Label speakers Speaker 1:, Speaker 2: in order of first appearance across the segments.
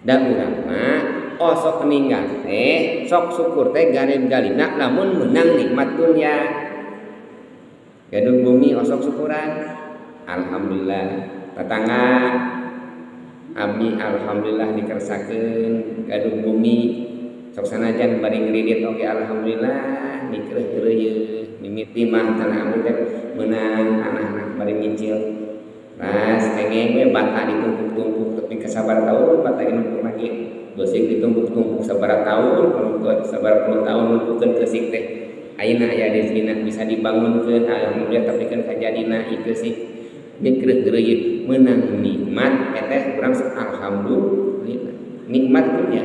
Speaker 1: Da urang mah osok ninggal teh sok syukur teh garib-galina lamun menang nikmat dunia. Gaduh bumi osok syukuran. Alhamdulillah tetangga abdi alhamdulillah dikersakeun gaduh bumi sok sanajan bari ngridit oge alhamdulillah dikereuh-keureuh mimiti mah tanah abdi teh meunang tanahna bari nyicil. Ras kengeng we bata ditumpuk-tumpuk tapi kasabar tahun bata numpuk lagi beusik ditumpuk-tumpuk sabaraha tahun sabaraha puluh tahun numpukeun keusik teh ayeuna aya rezekina bisa dibangunkeun alhamdulillah tapi kan kajadina ieu keusik dikereuh-keureuh meunang nikmat eta urang sok alhamdulillah nikmat dunya.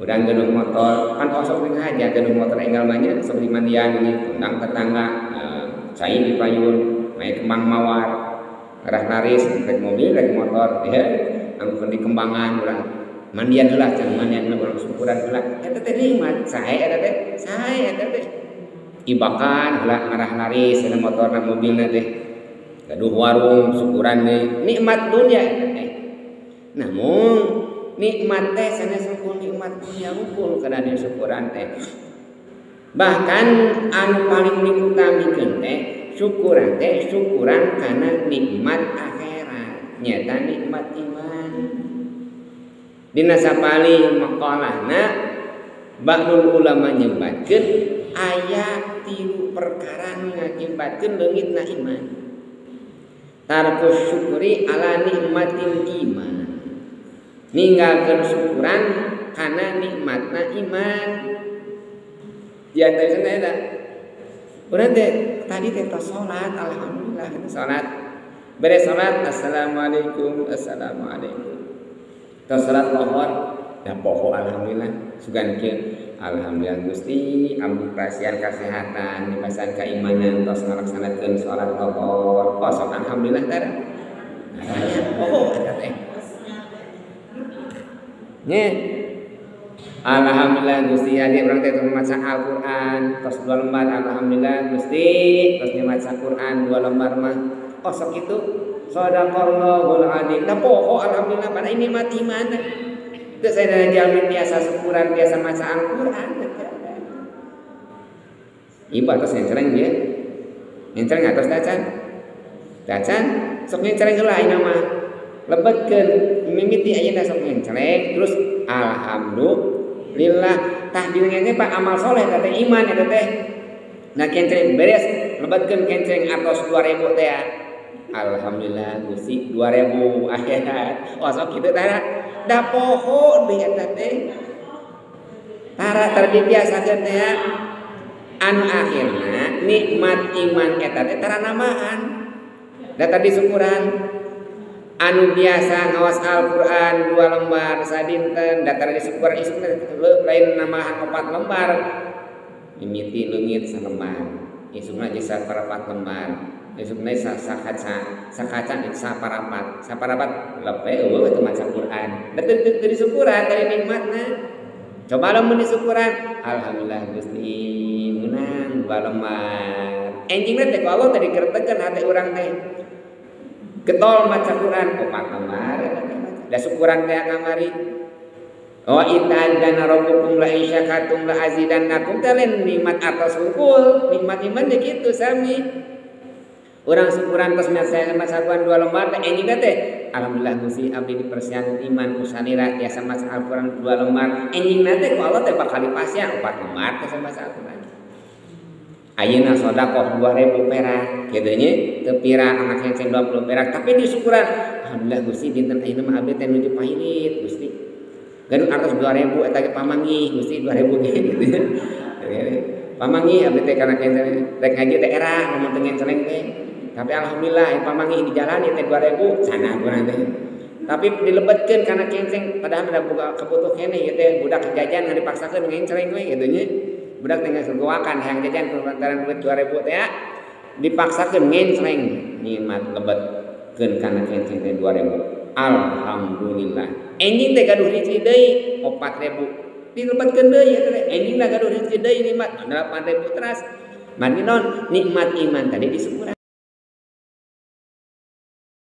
Speaker 1: Urang gaduh motor kan osok teh ngaja gaduh motor enggal banyak sok dimandian ini undang tetangga cai di payun mae kembang mawar arah laris rek mobil rek motor ya angkon di kembangan urang mandian heula can mandian heula urang syukuran heula eta teh nikmat sae eta teh sae eta teh ibakan heula ngarah laris eta motorna mobilna teh gaduh warung syukuran teh nikmat dunia eta teh. Namun nikmat teh sanes hukum nikmat dunia hukum kana syukuran teh. Bahkan anu paling diutamikeun teh syukuran teh syukuran kana nikmat akhirat nyata nikmat iman. Dina sapali maqalahna ba'dul ulama nyebatkeun aya 3 perkara nu ngakibatkeun leungitna iman. Tarkus syukuri ala nikmatil iman, ninggalkeun syukuran kana nikmatna iman. Di antaranya eta urang teh tadi teh tos salat alhamdulillah salat beres salat assalamualaikum assalamualaikum tos salat lohor da poho alhamdulillah sugan kieu alhamdulillah Gusti abdi pasian kasehatan dipasihan keimanan tos ngalaksanakeun salat lohor oh sok alhamdulillah teh poho eta teh nya. Alhamdulillah Gusti adi urang teh maca Al-Qur'an tos 2 lembar alhamdulillah Gusti tos maca Qur'an 2 lembar mah oh sok kitu sadaqallahul adzim da poho alhamdulillah pada ini mati mana teu saya jalmi biasa syukuran biasa maca Al-Qur'an ieu tos nyencereng dia nyencereng atos tacan tacan sok nyencereng heula ayeuna mah lebetkeun mimiti ayeuna sok nyencereng terus alhamdulillah tah dilengenge Pak amal soleh eta teh iman eta teh. Nah kencreng beres lebetkeun kencreng atos 2000 teh ya. Alhamdulillah Gusti 2000 akhirat. Oh sok kitu tara da poho deui eta teh. Tara terbiasakeun teh ya. Anu akhirna nikmat iman eta teh tara nambahan. Da tadi syukuran anu biasa ngawas Al-Qur'an 2 lembar sadinten datar di syukuran isukna lain nambahan 4 lembar mimiti leungit salembar isukna geus saparapat lembar isukna sakaca sakaca saparapat saparapat lepe eueuh teu maca Qur'an da teu disyukuran dari nikmatna. Coba lamun disyukuran alhamdulillah Gusti meunang 2 lembar enjingna teh ku Allah teh dikeretekeun hate urang teh getol maca Quran 4 lembar da syukuran teh kamari wa itadzana rabbukum la in syakartum la azidannakum teh lain nikmat atas hungkul nikmat iman teh kitu sami urang syukuran tos maca Quran 2 lembar teh enjing teh alhamdulillah Gusti abdi dipersian iman ku salira tiasa maca Al-Qur'an 2 lembar enjing teh ku Allah teh bakal dipasihan 4 lembar tiasa maca Al-Qur'an. Ayeuna sedekah 2000 perak kitu nya teu pira anak kenceng 20 perak tapi disyukuran alhamdulillah Gusti dinten ayeuna mah abdi teh nuju pailit Gusti gaduh artos 2000 eta ge pamanggih Gusti 2000 ge kitu nya pamanggih abdi teh kana kenceng rek ngaji teh era mun teu ngenceleng teh tapi alhamdulillah aya pamanggih di jalan ieu teh 2000 sana urang teh tapi dilebetkeun kana kenceng padahal da boga kabutuh keneh ieu teh budak jajan dipaksakeun ngenceleng we kitu nya budak teh geus goakan hayang jajan kulantaran duit 2000 teh dipaksakeun ngencleng nikmat lebetkeun kana kenceng teh 2000 alhamdulillah enjing teh gaduh rezeki deui 4000 dilebetkeun deui eta teh enjing gaduh rezeki deui nikmat 8000 teras mangginon nikmat iman tadi disyukuran.